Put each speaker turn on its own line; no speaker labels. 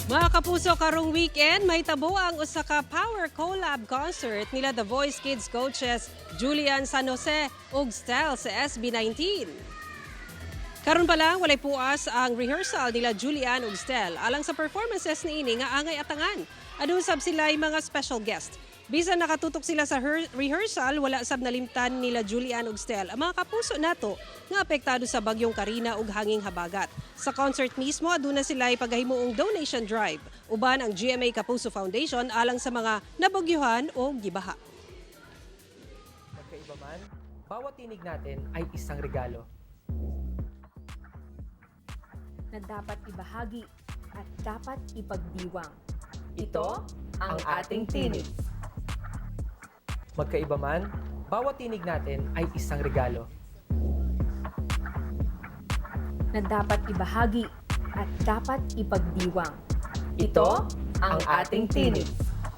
Mga kapuso, karong weekend may tabo ang usa ka Power Collab concert nila The Voice Kids coaches Julian San Jose ug Stell sa SB19. Karon pa lang, walay puas ang rehearsal nila Julian ug Stell alang sa performances niini nga angay atangan. Aduna sab sila mga special guest. Bisan nakatutok sila sa rehearsal, wala sab nalimtan nila Julian ug Stell ang mga kapuso nato nga apektado sa bagyong Karina ug hanging habagat. Sa concert mismo, aduna sila pagahimuong donation drive uban ang GMA Kapuso Foundation alang sa mga nabagyuhan o gibaha.
Magkaiba man, bawat tinig natin ay isang regalo.
Na dapat ibahagi at dapat ipagdiwang.
Ito ang ating tinig. Magkaiba man, bawat tinig natin ay isang regalo.
Na dapat ibahagi at dapat ipagdiwang.
Ito ang ating tinig.